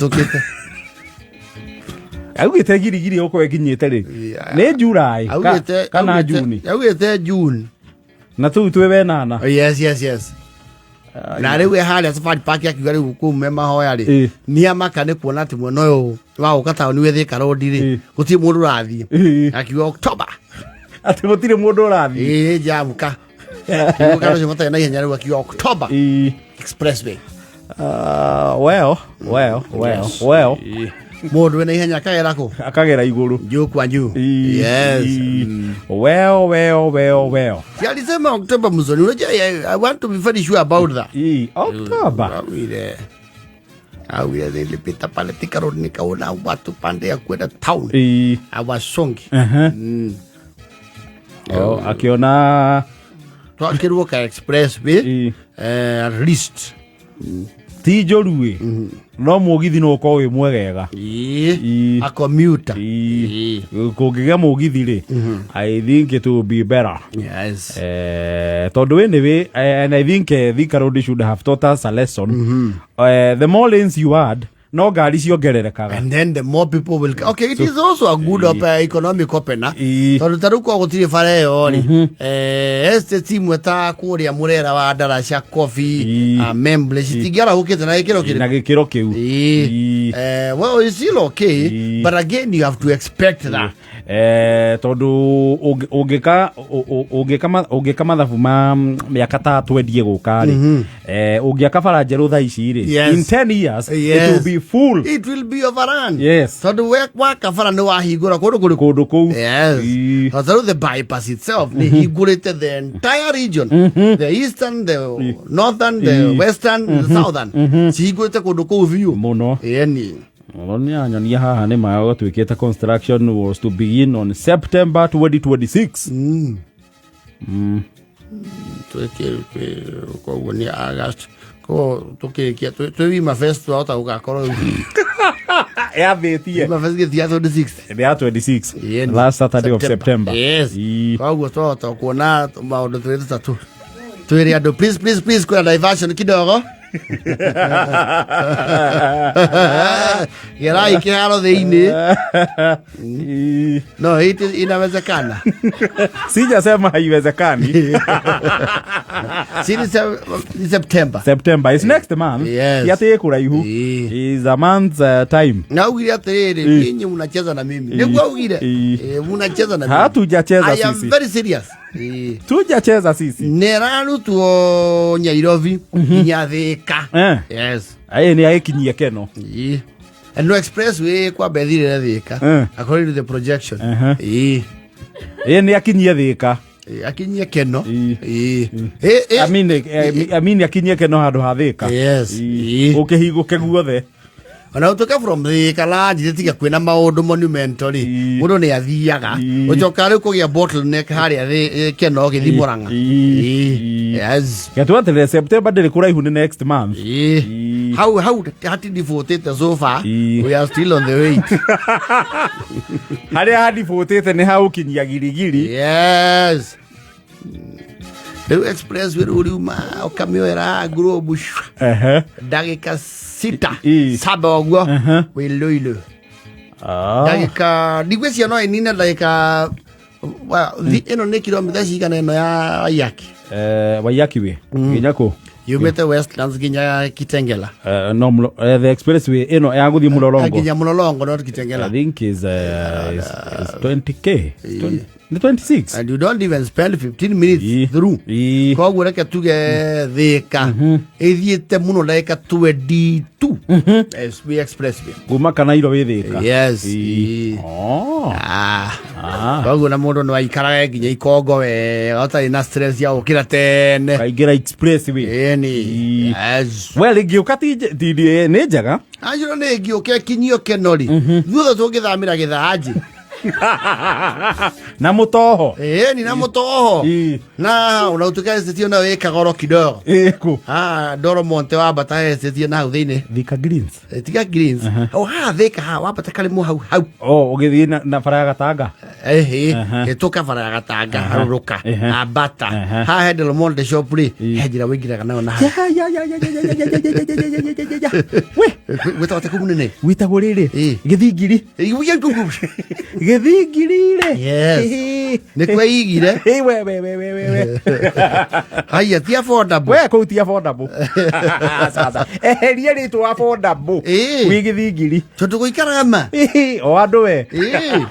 Ĩhĩtũkĩte. Augĩte girigiri ũkorwo ĩkinyĩte rĩ? Yeah. Nĩ July kana Juni? Augĩte June. Na tũu twĩ wenana. Oh, yes. Na rĩu e harĩa Safari Park akiuga rĩu kũu me mahoya rĩ, nĩ amaka nĩ kuona atĩ mwena ũyũ wa gũka taũni wĩ Thika Road rĩ, gũtirĩ mũndũ ũrathiĩ. Akiuga October. Atĩ gũtirĩ mũndũ ũrathiĩ. Ĩĩ, njamuka. Kiuga ũcio matarĩ na ihenya rĩu akiuga October expressway. Ah, well, well, well, well. Mũndũ wĩna ihenya akagera kũ? Akagera igũrũ. Juu kwa juu. Yes. Well, well, well, well. Si alisema October mzoni. Unajua, I want to be very sure about that. October. Augire nilipita pale Thika Road nikaona watu pande ya kwenda town. Hawasongi. Oh, akiona Twakĩrwo ka expressway at least. Ti njũru ĩ, no mũgithi no ũkorwo wĩ mwegega. A commuter. Kũngĩgĩa mũgithi rĩ, I think it will be better. Tondũ anyway, and I think Thika Road should have taught us a lesson. The more lanes you add, no ngari ciongererekaga. And then the more people will, okay, it is also a good economic opener, tondũ ta rĩu korwo gũtirĩ bara ĩyo rĩ, estate imwe ta kũrĩa Mũrera wa Ndaraca Coffee, Memble citingĩarahũkĩte na gĩkĩro kĩrĩkũ? Na gĩkĩro kĩu. Well, it's still okay, but again you have to expect that. Tondũ ũngĩka mathabu ma mĩaka ta twendie gũka rĩ, ũngĩaka bara njerũ thaa ici rĩ, in 10 years it will be full. It will be overrun. Tondũ we waka bara nĩ wahingũra kũndũ kũrĩkũ? Kũndũ kũu. Tondũ rĩu the bypass itself nĩ hingũrĩte the entire region, the eastern, the northern, the western, the southern, cihingũrĩte kũndũ kũu biũ. Mũno. Ĩni. Nĩ anyonia haha nĩ ma gũtuĩkĩte construction was to begin on September 2026. Koguo nĩ August, koguo tũkĩrĩkia twĩ Wima Fest twahota gũgakorwo Yambĩtie. Wima Fest gĩthia 26. Nĩ ya 26. Ĩni. Last Saturday of September. Yes. Koguo twahota kuona maũndũ twĩ tũtatũ twĩre andũ, please, please, please, kwĩna diversion kidogo, gerai kĩharo thĩinĩ. No it is inawezekana. Sijasema haiwezekani. Si ni September? September is next month. Yes. Ti atĩ ĩ kũraihu. Is a month time. Na augire atĩrĩrĩ, nyinyi mnacheza na mimi. Nĩguo augire. Mnacheza na mimi. Hatujacheza I am sisi. very serious. Tujacheza sisi. Nĩrarutwo Nyairobi nginya Thĩka. Yes. Ĩ, nĩ agĩkinyie Keno. And no expressway kwamba ĩthirĩre Thĩka, according to the projection. Ĩ, nĩ akinyie Thĩka. Akinyie Keno. I mean, akinyie Keno handũ ha Thĩka. Yes. Ũkĩhingũke guothe. Ona ũtuĩke from Thĩka lanji tiga kwĩna maũndũ monumental rĩ, mũndũ nĩ athiaga ũcoka rĩu kũgĩa bottleneck harĩa Keno gĩthiĩ Mũrang'a. Yes. Getweterere September, ndĩrĩ kũraihu, nĩ next month. Hau hatidifotĩte so far. We are still on the way. Harĩa handibũtĩte nĩ haũkinyia girigiri. Yes, rĩu expressway rĩu riuma ũkamĩoera Globe shwa. Ndagĩka 6, 7 ũguo wĩ Loilo. Ndagĩka ndigwĩcia no ĩnine ndagĩka ĩno nĩ kilomita cigana ĩno ya Waiyaki? Waiyaki Way nginya kũ? Yumĩte Westlands nginya Kitengela. No the expressway ĩno ya gũthiĩ Mũlolongo? Nginya Mũlolongo, not Kitengela. I think is 20K. 20, nĩ 26. And you don't even spend 15 minutes through. Koguo reke tuge Thĩka ĩthiĩte mũno ndagĩka 22 SV expressway. Kuma Kanairo wĩ Thĩka. Yes. Oh. Ah. Koguo na mũndũ no aikarage nginya Ikongo wega ũtarĩ na stress ya gũkĩra tene. Kaingĩra expressway. Ĩni. Yes. Well, ĩngĩũka ti nĩ njega. Anjĩro nĩ ĩngĩũka ĩkinyio Kenori thuothe tũngĩthamĩra Gĩthanji. Na mũtoho. Ĩni, na mũtoho na ona ũtuĩka estate nayo ĩ kagoro kidogo. Ĩkũ? Ah, Ndoro Monte wambata estate na hau thĩinĩ. Thika Greens. Tiga Greens. O haha Thika haha wambata karĩmũ hau hau. Oh, ũgĩthiĩ na bara ya Gatanga. Ehe, Aha. hĩtũka bara ya gatanga harũrũka Ehe. ambata Aha. haha he Del Monte shop rĩ he njĩra wĩingĩraga nayo na hau Ya, ya, ya, ya, ya, ya, ya, ya, ya, ya, ya, ya, ya, ya, ya. We, gwĩtagwo atĩa kũu mũnene wĩtagwo rĩrĩ Ĩ. gĩthingiri Ĩ, gĩthingiri rĩ Yes. Nĩ kweigire. Ĩ, we we we we we we haiya ti affordable we kũu ti affordable sasa eheria rĩtwa affordable Ĩ. wĩ gĩthingiri tondũ gũikaraga ma Ĩ, o andũ we Ĩ.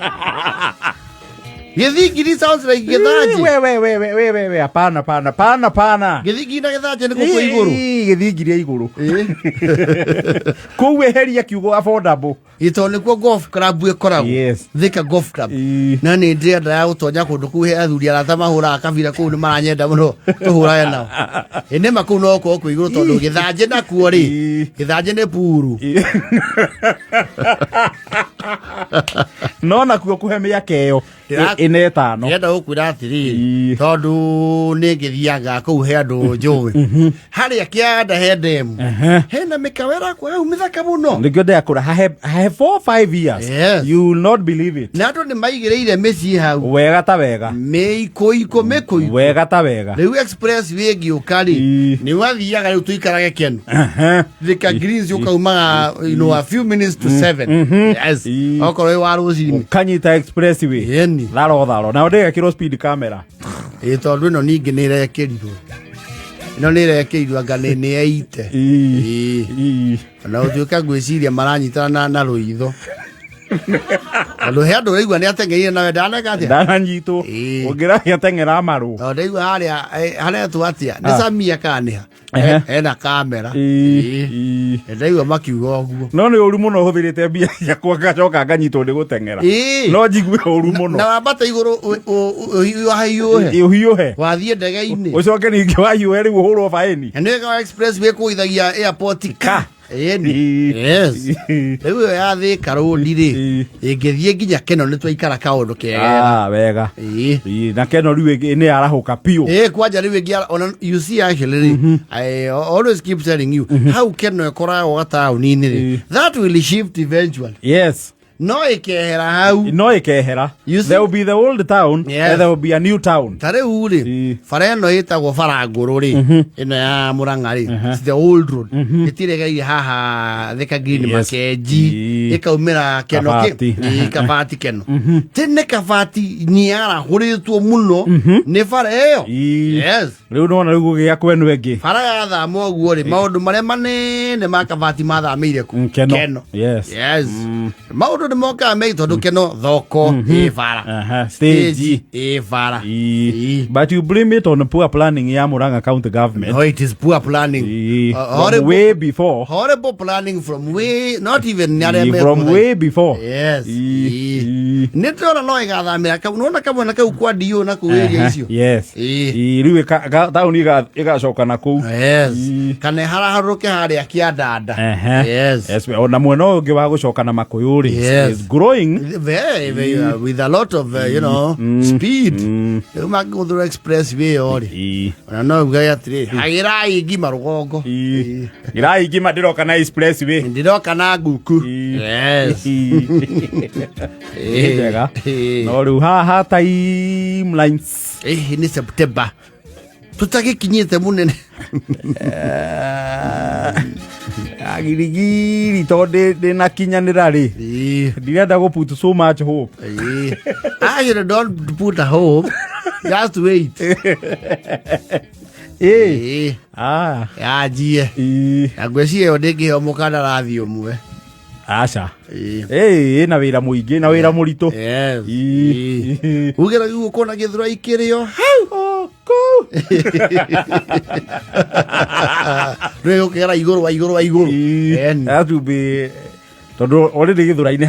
Gĩthingiri sounds like gĩthanjĩ we we we we we we we hapana pana pana pana gĩthingiri na gĩthanjĩ nĩ gũkũ igũrũ Ĩ, gĩthingiri igũrũ kũu eheria kiugo affordable Ĩ, tondũ nĩkuo golf club ĩkoragwo Yes. Thika golf club Ĩ. na nĩ ndĩrenda ya gũtonya kũndũ kũu he athuri arata mahũraga kabira kũu nĩ maranyenda mũno tũhũrage nao ĩ nĩma kũu no gũkorwo kwĩ igũrũ tondũ gĩthanjĩ nakuo rĩ Ĩ. gĩthanjĩ nĩ puru no nakuo kũhe mĩaka ĩyo Ndĩra- ĩna ĩtano ndĩrenda gũkwĩra atĩrĩrĩ Ĩ. tondũ nĩ ngĩthiaga kũu he andũ njũĩ harĩa kĩanda he ndemu Ehe. hena mĩkawa ĩrakwo hau mĩthaka mũno nĩkĩo ndĩrakũra hahe hahe 4 5 years Yes. you will not believe it na andũ nĩ maigĩrĩire mĩciĩ hau wega ta wega mĩikũikũ mĩkũikũ wega ta wega rĩu express ĩngĩũka rĩ Ĩ. nĩ wathiaga rĩu tũikarage kenu Ehe. Thika Greens ũkaumaga you know, a few minutes to seven yes Ĩ. okorwo wĩ wa rũcinĩ ũkanyita expressway Ĩni. tharo tharo nao ndĩgekĩrwo speed camera ĩ tondũ ĩno ningĩ nĩ ĩrekĩrirwo ĩno nĩ ĩrekĩrirwo anga nĩ nĩ eite Ĩ. Ĩ. Ĩ. ona gũtuĩka ngwĩciria maranyitana na, na rũitho tondũ he andũ ũraigua nĩ ateng'erire nawe ndaneka atĩa ndananyitwo Ĩ. ũngĩragia teng'era marũ tondũ ndaigua harĩa eh, haretwo atĩa nĩ Ah. samia kanĩha Ehe. ena kamera Ĩ. Ĩ. Ĩ. ndaigua makiuga ũguo no nĩ ũru mũno hũthĩrĩte mbia ciakwa ngacoka nganyitwo nĩ gũteng'era Ĩ. no njigue ũru mũno na wambata igũrũ wahiũhe ũhiũhe wathiĩ ndege-inĩ ũcoke ningĩ wahiũhe rĩu ũhũrwo baĩni na nĩwega express wĩkũithagia airport ka ĩni Ĩ. yes rĩu ĩyo ya Thika road rĩ Ĩ. ĩngĩthiĩ nginya Keno nĩ twaikara kaũndũ kegega Ah, wega ĩĩ Ĩ, na keno rĩu nĩ yarahũka piũ ĩĩ kwanja rĩu ĩngĩ ona you see actually rĩ I always keep telling you hau Keno ĩkoragwo gataũni-inĩ rĩ Ĩ. that will shift eventually yes no ĩkehera hau no ĩkehera You see- there will be the old town Yes. and there will be a new town ta rĩu rĩ Ĩ. bara ĩno ĩtagwo bara ngũrũ rĩ ĩno ya Mũrang'a rĩ it's the old road ĩtiregeire haha Thika Green Yes. Makenji Ĩ. ĩkaumĩra Keno kĩ- Kabati. Ĩ, Kabati Keno tene Kabati nĩyarahũrĩtwo mũno nĩ bara ĩyo Ĩ. yes rĩu nona rĩu gũgĩa kwenu ĩngĩ bara yathama ũguo rĩ maũndũ marĩa manene ma Kabati mathamĩire kũ Mm, Keno. Keno Yes. yes maũndũ nĩ mokaga megiĩ tondũ Keno thoko ĩ bara Aha, stage ĩ bara Ĩ. Ĩ. but you blame it on poor planning ya Murang'a county government No, it is poor planning. Ĩ. From Horrible, way before horrible planning from way, not even nĩ arĩa Ĩ, from mekũthai. way before Yes. Ĩ. Ĩ. Ĩ. Nĩ tũrona no ĩgathamĩra kau nona kamwena kau kwa DO na kũu area Aha, icio. yes Ĩ. Ĩ, rĩu taũni ĩgacoka na kũu Yes. Ĩ. Kana ĩharaharũke harĩa kĩandanda. Ehe. Yes. Yes, ona mwena ũyũ ũngĩ wa gũcoka na makũyũ rĩ Yes. is growing Very, very, with a lot of, you know, speed. Rĩu mangĩgũthũra expressway ĩyo rĩ. Ĩ. Ona no ugage atĩrĩ, hagĩrai ngima rũgongo. Ĩ. Gĩrai ngima ndĩroka na expressway Ndĩroka na nguku. Ĩ. Yes. Ĩ, njega Ĩ. no rĩu haha timelines ĩhĩ nĩ september tũtagĩkinyĩte mũnene agirigiri tondũ ndĩnakinyanĩra rĩ Ĩ, ndirenda gũ put so much hope ĩ. Actually, don't put a hope just wait Ĩ. Ĩ, Ah, yanjie ĩ. na ngwĩciria ĩyo ndĩngĩheo mũkandarathi ũmwe aca Ĩ. Ĩ, ĩna wĩra mũingĩ na wĩra mũritũ Yes. Ĩ. Ĩ. ugĩra gũkũ na gĩthũrai kĩrĩo hau Oh, kũu. rä gå kä gera igå rå wa igå rå wa igå Ĩ. rå That will be tondũ already gĩthũrai nĩ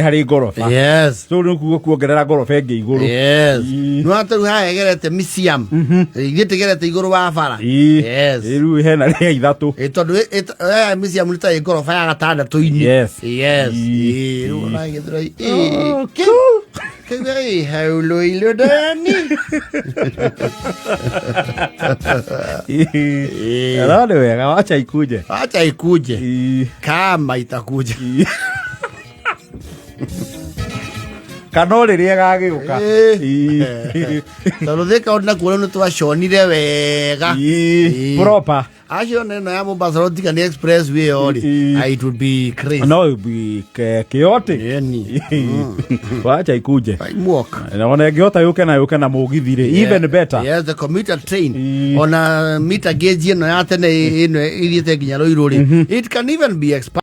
harĩ ngoroba yes so nĩ kuga kuongerera ngoroba ĩngĩ igũrũ yes Ĩ. nä wata rä u haha egerete museum ithuä tä gerete igå rå wa bara Ĩ. Yes. Ĩ, rĩu hena rĩa ithatũ Ĩ, tondå museum nä ta ä ngoroba ya gatandatå-inä Yes. yes Ĩ. Ĩ, rĩu ona gĩthũrai Oh, kĩu ĩ hau rũirũ ndani Ĩ. No nĩ wega wacha ikuje wacha ikuje Ĩ. kama itakuja Ĩ. Kana o rĩrĩa ĩgagĩũka. Tondũ Thika Road nakuo rĩu nĩ twaconire wega. Proper. Acio neno ya Mombasa Road tiga nĩ expressway ĩyo rĩ, it would be crazy. No chaotic. Yeni. Wacha ikuje. Muok. Na ona ĩngĩhota yũke na yũke na mũgithi rĩ, even better. Yes, the commuter train. Ii. Ona meter gauge ĩno ya tene ĩno ĩthiĩte nginya Ruiru rĩ, it can even be expanded.